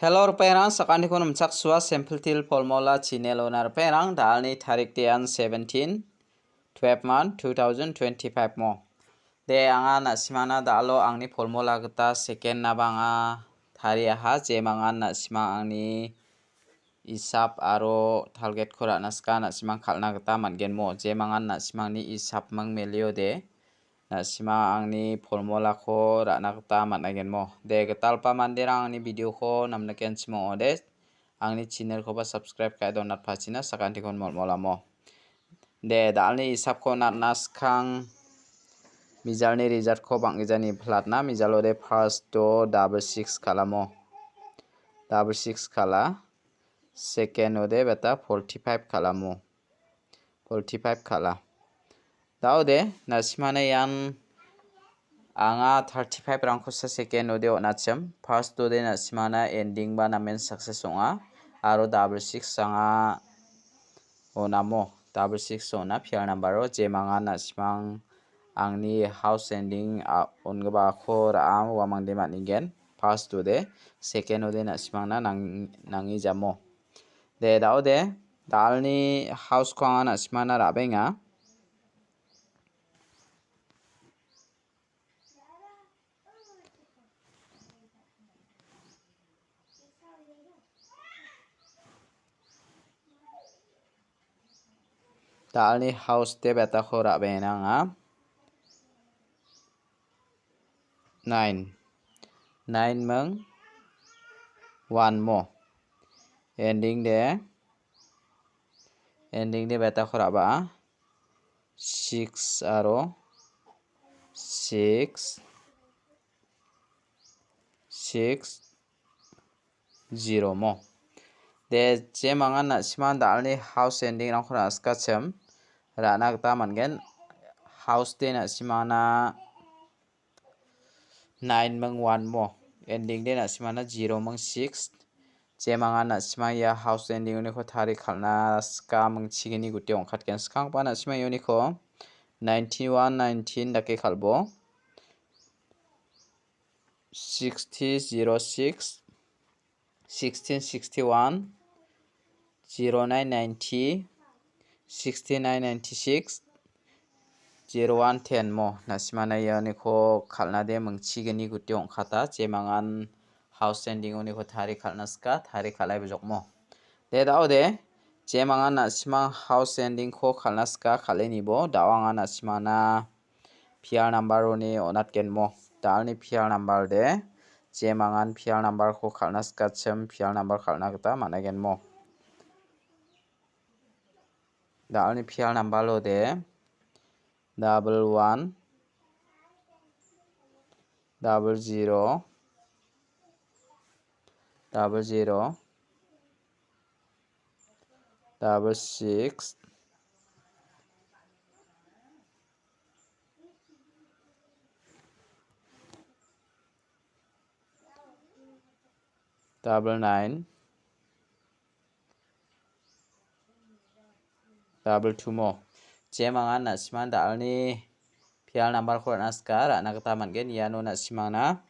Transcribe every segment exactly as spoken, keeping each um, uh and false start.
Hello, ripengrang, sakantikon nimchaksua Simple Teer Formula channel-ona ripengrang, dalni tarik de an seventeen, twelve month, two thousand twenty-five mo. De, anga na·simana dalo angni formula gita second-naba anga tariaha, jemangan na·simang angni isap aro target-ko ra·na sika na·simang kal·na gita man·genmo. Jemangan na·simangni isapming meliode, na·simang angni formula-ko ra·na gita man·agenmo. De, gitalpa manderang angni video-ko namnikenchim ong·ode, angni channel-koba subscribe ka·e donatpachina sakantikon molmolamo. De, dalni isapko natna skang mijalni result-ko bang·gijani platna, mijalo de first-o double six kalamo. Double six kala. Second-o de beta forty-five kalamo. Forty-five kala. Dao de, na·simana ian anga thirty-five rangkosa second-o de on·achim. First-o de na·simana ending ba namen success ong·a. Aro double six anga on·amo. Double six on·a pial number-o jemangan na·simang angni house ending, a, on·gipako ra·a uamangde man·ningen. First-o de, second-o de na·simangna nang-, nangi jamo. De, dao de, dalni house-ko anga na·simana ra·benga. Dalni house de betako ra·benga anga. Nine. Nine ming one mo. Ending de. Ending de betako ra·ba. Six aro six. Six. Zero mo. De, jemangan na·siman dalni house ending-rangko ra·na sikachim ra·na gita man·gen. House de na·simana nine ming one mo. Ending de na·simana zero ming six. Jemangan na·sima ia house ending-oniko tari kal·na sika mingchigini guti ong·katgen. Skanggipa na·sima ioniko nineteen one nineteen dake kal·bo. Sixty zero six, sixteen sixty one, zero nine ninety, sixty nine ninety six, zero one ten mo. Na·simana ianiko kal·na de mingchigini guti ong·kata. Jemangan house ending-oniko tari kal·na sika, tari kal·ai bojokmo. De dao de, jemangan na·simang house ending-ko kal·na sika, kal·e nibo. Dao anga na·simana pial number-oni on·atgenmo. Dalni pial number de, jemangan pial number-ko kal·na sikachim, pial number kal·na gita man·agenmo. Dalni pial number-o de, double one, double zero, double zero, double six, double nine, double two mo. Jemangan na·siman dalni pial number-ko ra·na sika, ra·na gita man·gen. Iano na·simangna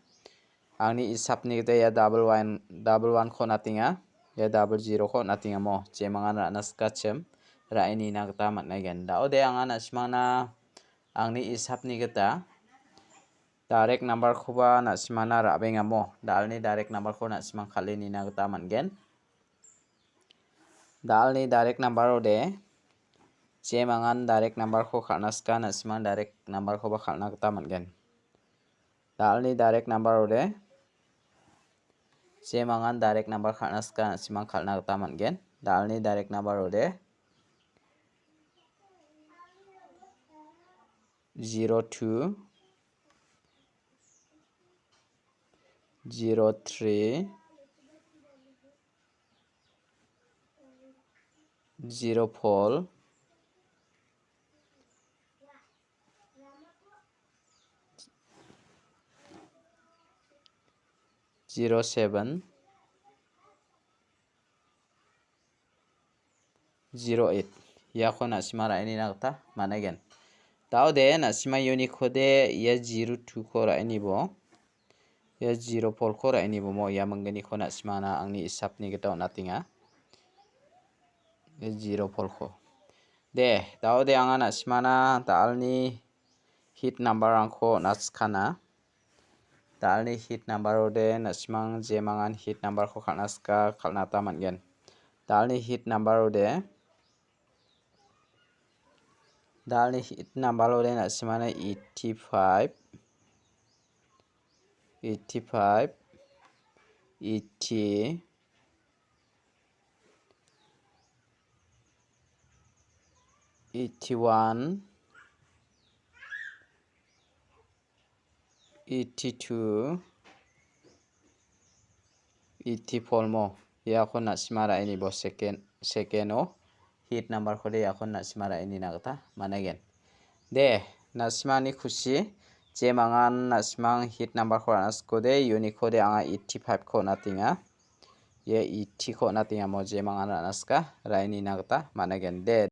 angni isapni gita ia double one, double one-ko on·atenga, ia double zero-ko on·atenga mo. Jemangan ra·na sikachim, ra·e nina gita man·aigen. Dao de anga na·simangna angni isapni gita direct number-koba na·simana ra·bengamo. Dalni direct number-ko na·simang kal·e nina gita man·gen. Dalni direct number-o de, jemangan direct number-ko kal·na sika, na·simang direct number-koba kal·na gita man·gen. Dalni direct number-o de, jemangan direct number kal·na sika, na·simang kal·na gita man·gen. Dalni direct number-o de, zero two, zero three, zero four, zero seven, zero eight. Iako na·sima ra·e nina gita man·aigen. Dao de na·sima uniko de ia zero two-ko ra·e nibo. Ia zero polko ra·e nibomo ia mingginiko na·simana angni isapni gita on·atenga. Ia zero polko. De, daode anga na·simana da·alni hit numberrangko on·atskana. Da·alni hit numberode na·simang jemangan hit numberko kal·na sika kal·nata man·gen. Da·alni hit numberode, da·alni hit numberode na·simana eighty-five, eighty-five, eighty, eighty-one, eighty-two, eighty-four mo. Iako na·sima ra·e nibo second, second-o hit numberkode iako na·sima ra·e nina gita man·aigen. De, na·simani kusi, jemangan na·simang hit numberko ra·na sikode, unikode anga eighty-fiveko on·atenga. Ia eightyko on·atenga mo jemangan ra·na sika, ra·e nina gita man·aigen. De,